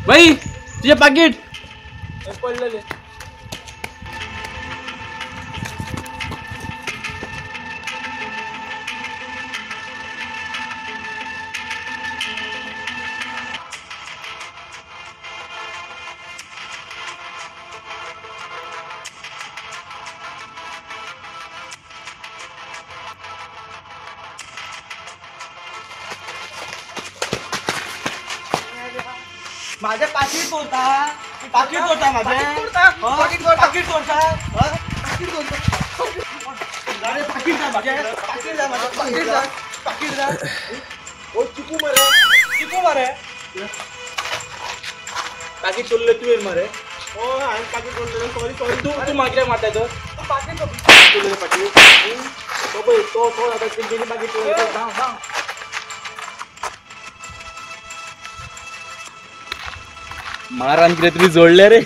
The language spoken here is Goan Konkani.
बाई तुझे पाकीट पडलेले. माझ्या पाकीट तोडता, पाकीट तोडता, माझ्या पाकीट तोडता, पाकीट तोडता, पाकीट तोडता, पाकीट जा माझ्या, पाकीट जा माझ्या, पाकीट जा, पाकीट जा. ओ चिकू मरे, चिकू मरे, पाकीट तोडले तुवें मरे. ओ हांवें पाकीट तोडलें, सॉरी सॉरी. तूं तूं मागीर मारता तर पाकीट तोडलें पाकीट. तो पळय तो तो आतां तेंच्यांनी पाकीट तोडलें. धांव धांव. मारान कितें तरी जोडलें रे.